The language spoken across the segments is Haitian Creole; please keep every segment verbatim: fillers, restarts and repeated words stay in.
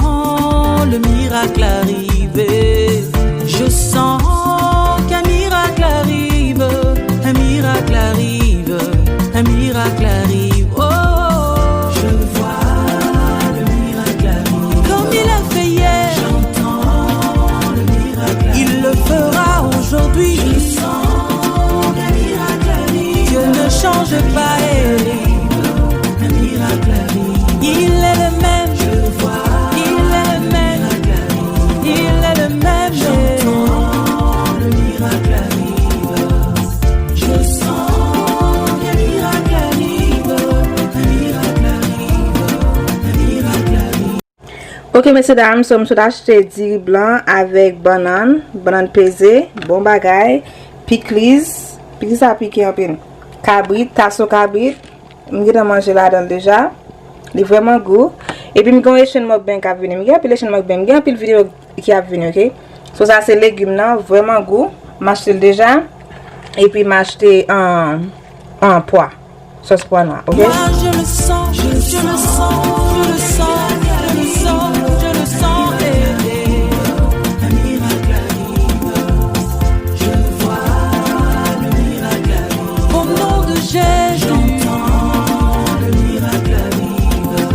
Oh, le miracle arrive. Je sens qu'un miracle arrive. Un miracle arrive. Un miracle arrive. Oh, je vois le miracle arrive. Comme il a fait hier, j'entends le miracle arrive. Il le fera aujourd'hui. Je sens qu'un miracle arrive. Dieu ne change pas. Un miracle arrive. Il est le même. Je vois. Il est le même. Il est le même. J'entends le miracle arrive. Je sens qu'un miracle arrive. Un miracle arrive. Un miracle arrive. Ok, mesye dam, so m sot achte diri blan avèk bannann, bannann peze, bon bagay, pikliz, pikliz sa pike anpil, kabrit, taso kabrit, m gentan manje ladan l deja, li vrèman gou. Epi m gen yon echann mukbang k ap vini, m gen anpil echann mukbang, m gen anpil videyo ki ap vini, ok? So sa se legim nan, vrèman gou, m achte l deja, epi m achte, an, an pwa. Sòs pwa nwa, ok? Moi, je le sens, je le sens, je le sens, je le sens, je le sens, eh, eh. Au nom de Jésus.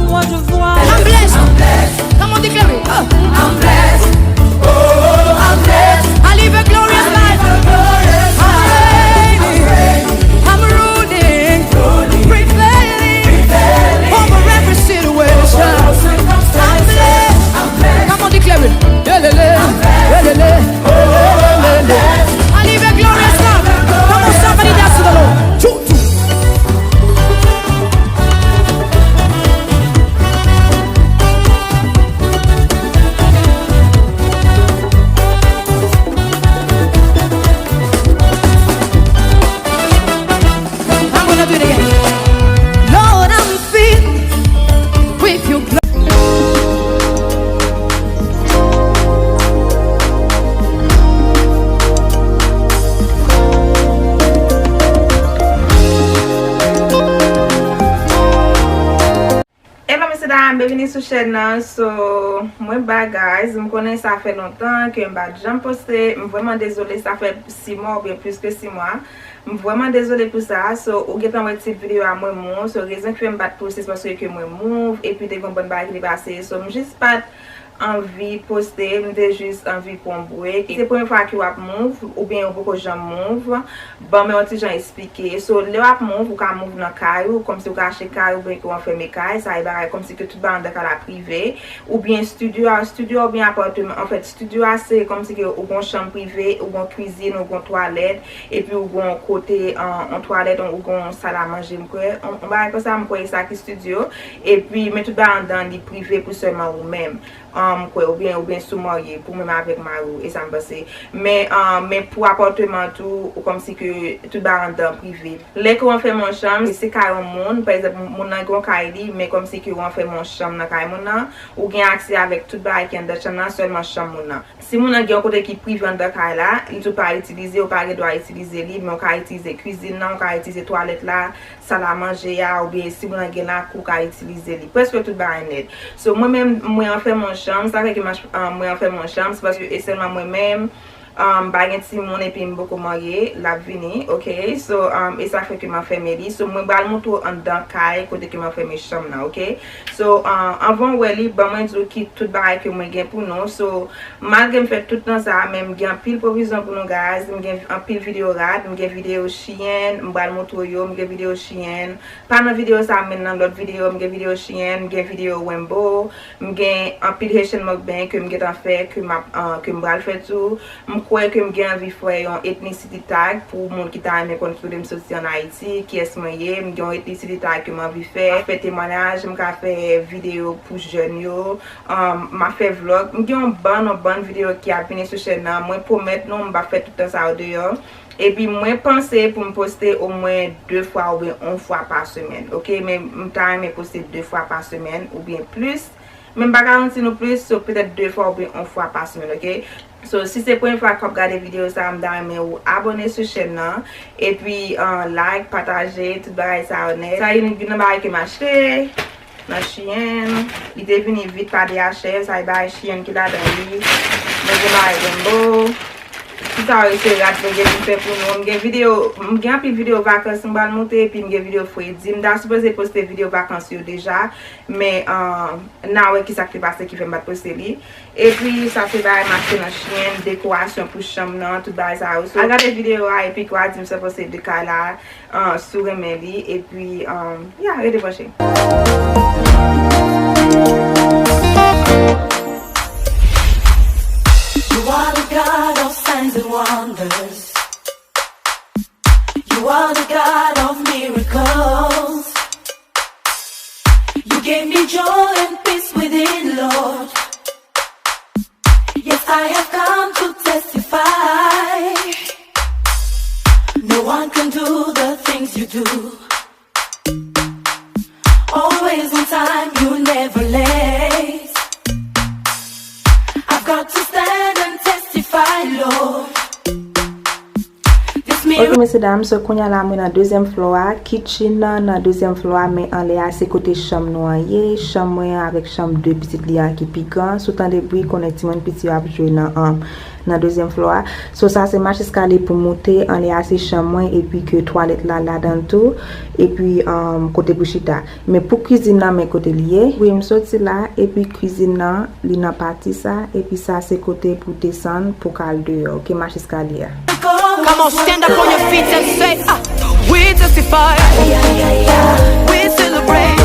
Moi, je vois. I'm blessed. Come on, declare it. Uh. I'm blessed. Oh, I'm blessed. I live a glorious life. I'm reigning. I'm ruling. Prevailing. Over every situation. I'm blessed. Come on, declare it. Elele. Elele. Elele. I live a glorious life. Come on, somebody dance to the Lord. Choo, choo. I'm gonna do it again. Lord, I'm filled with your glory. Hello mesye dam, byenvini sou chèn nan. So, mwen back guys, m konnen sa fè lontan ke m pa t janm poste. M vrèman dezole, sa fè sis mwa oubyen plis ke sis mwa. M vrèman dezole pou sa. So, ou gentan wè tit videyo a mwen move. So, rezon ki fè m pa t poste se paske ke mwen move, epi te gen yon bann bagay ki te pase. So, m jis pa t anvi poste, m te jis anvi pran break. Si se premye fwa ke w ap move, oubyen ou poko janm move, ban mwen yon ti jan eksplike. So, lè w ap move, ou ka move nan kay ou, kòmsi ou ka achte kay oubyen ke w anfème kay, sa e bagay kòmsi ke tout bagay anndan kay la prive, oubyen studio a, studio a oubyen apatman, anfèt, studio a se kòmsi ke ou gon chanm prive, ou gon kwizin, ou gon twalèt, epi ou gon kote, an, yon twalèt, ou gon sal a manje, m kwè, yon, yon bagay konsa, m kwè e sa ki studio, epi, men tout bagay anndan li prive pou sèlman ou menm. An, m kwè, oubyen, oubyen si w marye, pou menm avèk mari w, e sa m panse. Men, an, men pou apatman tou, ou kòmsi ke tout bagay anndan prive. Lè ke w anfème yon chanm, se ka yon moun, pa egzanp, moun nan gen yon kay li, men kòmsi ke w anfème yon chanm nan kay moun nan, ou gen aksè avèk tout bagay ki anndan chanm nan, sèlman chanm moun nan. Si moun nan gen yon kote ki prive anndan kay la, li tou pa itilize, ou pa gen dwa itilize li, men w ka itilize kwizin nan, w ka itilize twalèt la, sal a manje a, oubyen si moun nan gen lakou, w ka itilize li. Prèske tout bagay nèt. So, mwen menm, mwen anfème yon chanm, sa fè ke m ach-, ah, mwen anfème yon chanm, se paske e sèlman mwen menm, ah, m pa gen timoun epi m poko marye, l ap vini, ok? So, ah, e sa fè ke m anfème li. So, mwen pral montre w anndan kay, kote ke m anfème chanm nan, ok? So, ah, anvan w wè li, ban mwen di w ki tout bagay ke mwen gen pou nou. So, malgre m fè tout tan sa, men m gen anpil pwovizyon pou nou, guys. M gen anpil videyo rad, m gen videyo chiyèn, m pral montre w yo, m gen videyo chiyèn. Pa nan videyo sa, men nan lòt videyo, m gen videyo chiyèn, m gen videyo Wembo, m gen anpil Haitian mukbang ke m gentan fè, ke m ap, ah, ke m pral fè tou. M kwè ke m gen anvi fè yon ethnicity tag pou moun ki ta renmen konn ki kote m soti an Ayiti, kiyès mwen ye, m gen yon ethnicity tag ke m anvi fè. M ka fè temwayaj, m ka fè videyo pou jèn yo. Um, m ap fè vlog. M gen yon bann, yon bann videyo ki ap vini sou chèn nan. Mwen pwomèt nou, m p ap fè tout tan sa yo deyò. Epi mwen panse pou m poste omwen de fwa oubyen yon fwa pa semèn, ok? Men m ta renmen poste de fwa pa semèn oubyen plis. Men m pa garanti nou plis, so petèt de fwa oubyen yon fwa pa semèn, ok? So, si se premye fwa k w ap gade videyo sa, m ta renmen ou abòne sou chèn nan. Epi, ah, like, pataje, tout bagay sa yo nèt. Sa youn, youn nan bagay ke m achte. Nan Shein, li te vini vit pa D H L, sa e bagay Shein ki ladan li. Mwen gen bagay Jumbo. Tout sa yo se rad mwen gen pou m fè pou nou. M gen videyo, m gen anpil videyo vakans m pral monte, epi m gen videyo fredi. M ta sipoze poste videyo vakans yo deja, men, um, n a wè kisa k te pase ki fè m pa t poste li. Epi sa se bagay m achte nan Shein, dekorasyon pou chanm nan, tout bagay sa yo. So, al gade videyo a, epi kwa di m sa panse de kay la, uh, si w renmen li, epi, um, yeah, rete branche. You are the God of signs and wonders. You are the God of miracles. You gave me joy and peace within, Lord. Yes, I have come to testify. No one can do the things you do. Always on time, you never late. I've got to stand and testify, Lord. This Ok, miracle mesye dam, so kounye a la mwen nan dezyèm floor a, kitchen nan nan dezyèm floor a, men anlè a se kote chanm nou an ye, chanm mwen an avèk chanm de pitit li an ki pi gran. Si w tande bri, konnen timoun piti yo ap jwe nan, um, nan dezyèm floor a. So sa se mach eskalye pou moute, anlè a se chanm mwen, epi ke twalèt la ladan l tou, epi, um, kote pou chita. Men pou kwizin nan, men kote li ye. Wi, m soti la, epi kwizin nan, li nan pati sa, epi sa se kote pou desann, pou k al deyò, ki mach eskalye a. Come on, stand up on your feet and say, ah, we testify. We celebrate.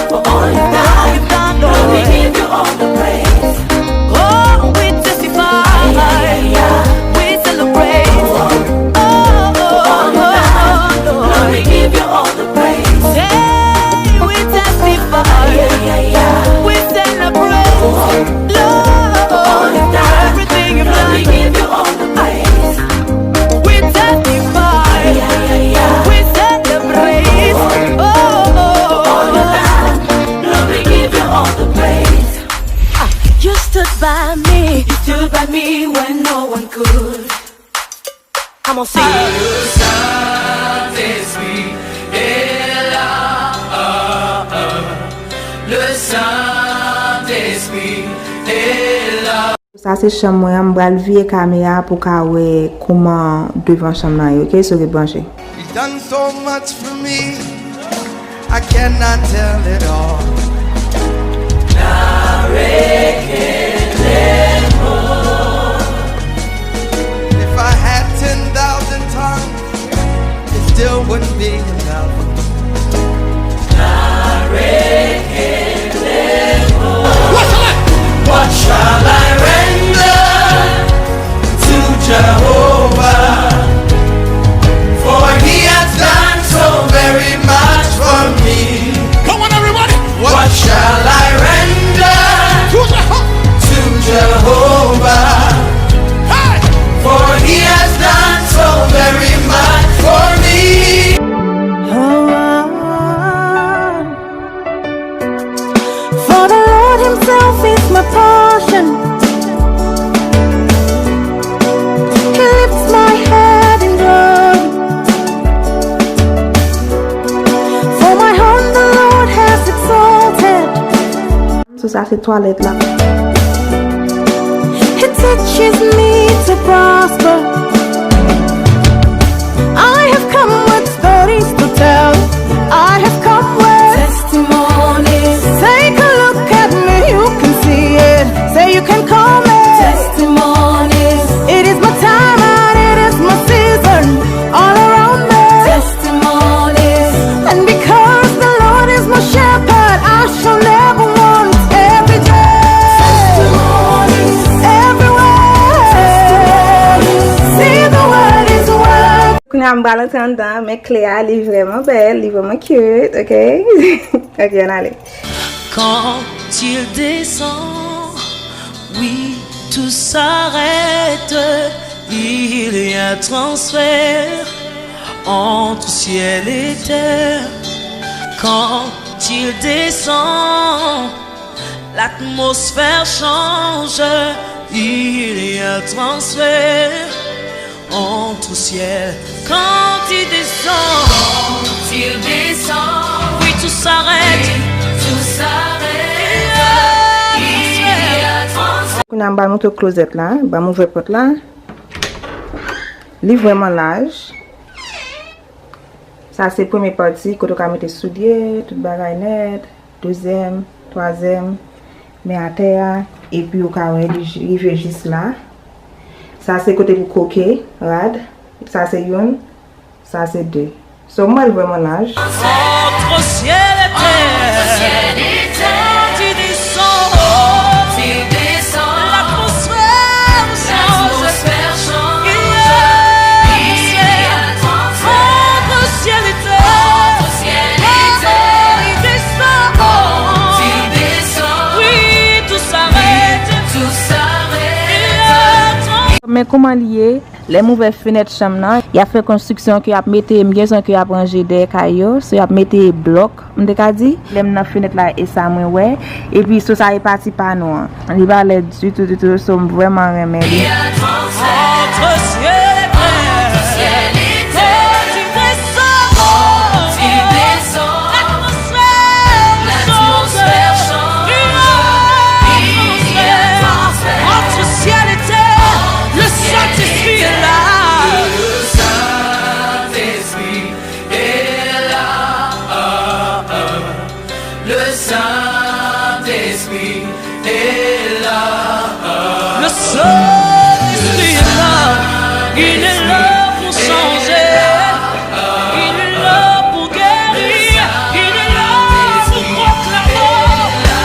For all you've done, Lord. We give you all the praise. Oh, we testify. We celebrate. Oh, oh, oh, oh, Lord. We give you all the praise. Hey, we testify. We celebrate. Lord, everything you've done. We give you all the praise. We testify. We celebrate. Oh, oh, oh, oh. Lord, we give you all the praise. Ah, you stood by me. You stood by me when no one could. Come on, sing. Le Saint-Esprit est là. Le Saint-Esprit est là. Sa se chanm mwen an, m pral vire kamera pou ka wè kouman devan chanm nan ye, ok? So ret branche. He's done so much for me, I cannot tell it all. If I had ten thousand tongues, it still wouldn't be enough. What shall I render to Jehovah? For he has done so very much for me. Come on, everybody. What shall I render to Jeho- to Jehovah? Hey! For he has done so very much for me. For the Lord himself is my portion. He lifts my head in glory. For my home the Lord has exalted. So sa se twalèt la. He teaches me to prosper. I have come with stories to tell. I have come with testimonies. Take a look at me, you can see it. Say you can call me testimonies. It is my time and it is my season. All around me testimonies. And because the Lord is my shepherd, I shall never want. Every day testimonies. Everywhere testimonies. See the word is worth. Kounye a m pral antre anndan, men kle a, li vrèman bèl, li vrèman cute, ok? Ok, ann ale. Quand il descend, oui, tout s'arrête, il y a transfert entre ciel et terre. Quand il descend, l'atmosphère change, il y a transfert entre ciel. Quand il descend, quand il descend, oui, Kounye a m pral montre w klozèt la. Ban m ouvè pòt la. Li vrèman laj. Sa se premye pati kote w ka mete soulye, tout bagay nèt. Dezyèm, twazyèm, men atè a, epi ou ka wè li j- rive jis la. Sa se kote pou koke rad. Sa se youn. Sa se de. So, mwen l vrèman laj. Entre ciel et terre, quand il descend, quand il descend, l'atmosphère change. L'atmosphère change. Entre ciel et terre, entre ciel et terre, quand il descend, quand il descend, oui, tout s'arrête, tout s'arrête. Men kòman li ye? Lè m ouvè fenèt chanm nan, y ap fè konstriksyon ke y ap mete, m gen zon ke y ap ranje dèyè kay yo, so y ap mete blòk, m te ka di. Lè m nan fenèt la, e sa mwen wè. Epi, so sa e pati pano an. Li pa lèd ditou, ditou, so m vrèman renmen li. Entre ciel et terre, quand il descend, quand il descend, l'atmosphère change. Entre ciel et terre, le Saint-Esprit est là. Le Saint-Esprit est là. Le Saint-Esprit est là. Le Saint-Esprit est là. Il est là pour changer. Il est là pour guérir. Il est là pour proclamer.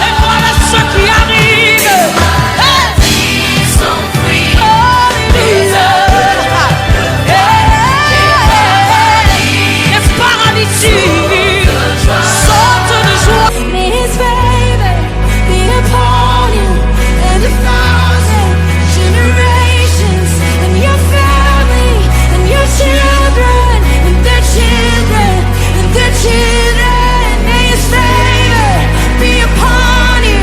Et voilà ce qui arrive. Hey! Alléluia. Hey! Les paralytiques sautent de joie. May his favor be upon you and a thousand generations and your family and your children and their children and their children. May his favor be upon you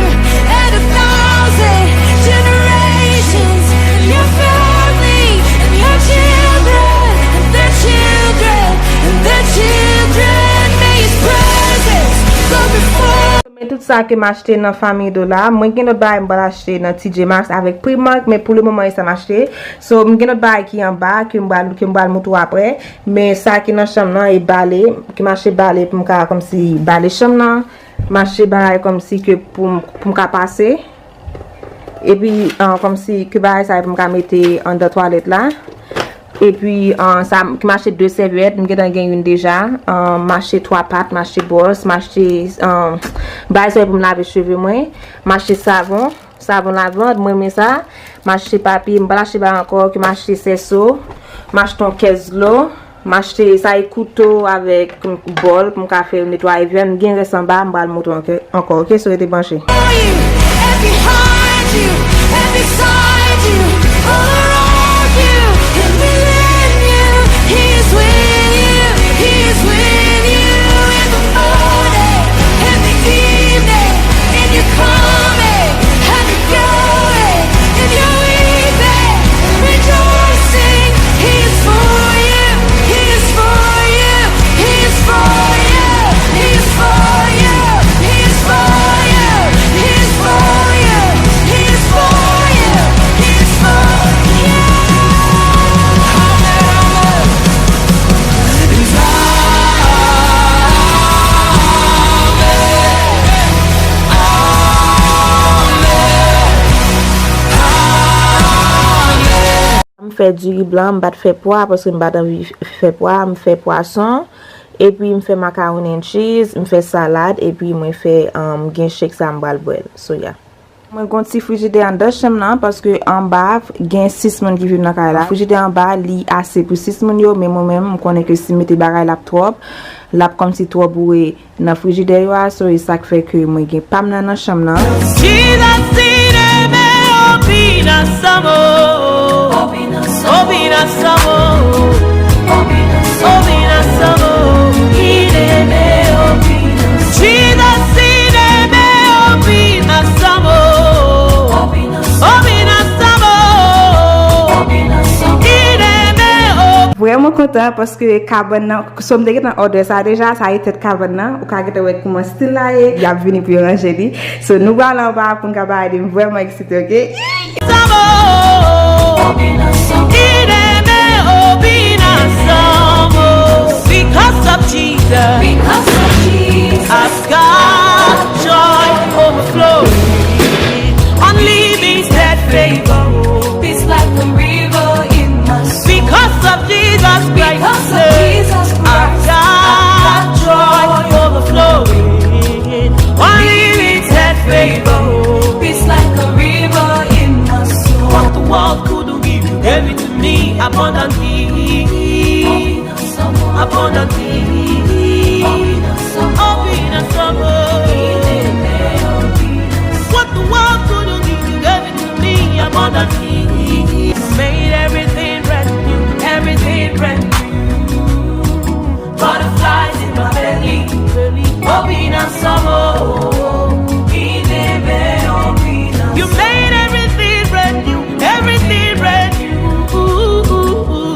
and a thousand generations and your family and your children and their children and their children. May his presence go before. Men tout sa ke m achte nan Famido la, mwen gen lòt bagay m pral achte nan T J Maxx avèk Primark, men pou le moman e sa m achte. So, m gen lòt bagay ki anba, ke m pral, ke m pral montre w aprè. Men sa ki nan chanm nan e bale, ke m achte bale pou m ka kòmsi bale chanm nan. M achte bagay kòmsi ke pou m, pou m ka pase. Epi, an, kòmsi ke bagay sa yo pou m ka mete anndan twalèt la. Epi, an, sa, m achte de sèvyèt, m gentan gen youn deja. An, m achte twa pat, m achte bwòs, m achte, an, bagay sa yo pou m lave cheve mwen. M achte savon, savon lavand, mwen renmen sa. M achte papye, m pa achte bagay ankò, ke m achte sèso. M achte yon kès dlo. M achte sa e kouto avèk bòl pou m ka fè netwaye vyann. M gen rès anba, m pral montre w ankò, oke? So rete branche. And behind you, and beside you, all around you, and within you, He is with you, He is with you in the morning, in the evening, in your coming, and your going, in your weeping, rejoicing. He is for you. He is for you. He is for you. He is for you. He is for you. He is for you. He is for you. He is for you. Amen. Amen. Amen. Amen. M fè diri blan, m pa t fè pwa, paske m pa t anvi fè pwa, m fè pwason, epi m fè macaroni and cheese, m fè salad, epi mwen fè, um, gen shake sa m pral bwè l. So, yeah. Mwen gon ti frijidè anndan chanm nan, paske anba gen sis moun ki viv nan kay la. Frijidè anba, li ase pou sis moun yo, men mwen menm, m konnen ke si m mete bagay la ap twòp, l ap kòmsi twò boure nan frijidè yo a, so e sa k fè ke mwen gen pa m nan nan chanm nan. Jesus, ineme, obinasamo. Obinasamo. Obinasamo. Ineme, obinasamo. Jesus, ineme, obinasamo. Obinasamo. Ineme, ob- Vrèman kontan paske kabann nan, so m te gentan òdè sa deja, sa e tèt kabann nan, ou ka gentan wè kouman stil la ye, y ap vini pou yo ranje li. So nou pral anba pou n ka pale de, m vrèman eksite, oke? Because of Jesus, because of Jesus, I've got joy overflowing, unlimited favor. It's like a river in my soul. Because of Jesus Christ, because of Jesus Christ, I've got joy overflowing, unlimited favor. It's like a river in my soul. What the world couldn't give, you gave it to me abundantly. Abundantly. Open us up. What the world couldn't give, you gave it to me abundantly. You made everything brand new, everything brand new. Butterflies in my belly. Open up some more. You made everything brand new, everything brand new.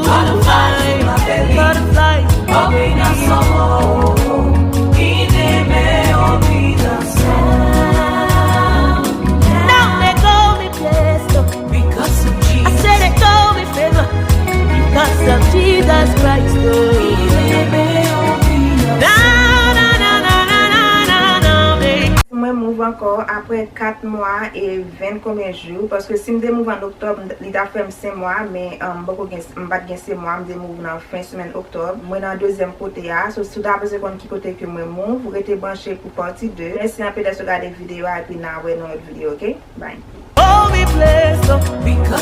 Butterflies in my belly. Butterflies. Open up some more. Now they call me blessed. Because of Jesus. I said they call me favor. Because of Jesus Christ, oh. Na, na, na, na, na, na, na, na, baby. Mwen move ankò apre kat mwa e ven konbyen jou, paske si m te move an oktòb, li ta fè m senk mwa, men, um, m poko gen, m pa t gen senk mwa, m te move nan fen semèn oktòb. Mwen nan dezyèm kote a, so si w ta bezwen konn ki kote ke mwen move, rete branche pou pati de. Mèsi anpil dèske w gade videyo a, epi n a wè nan lòt videyo, oke? Bye. Oh, we bless, oh, because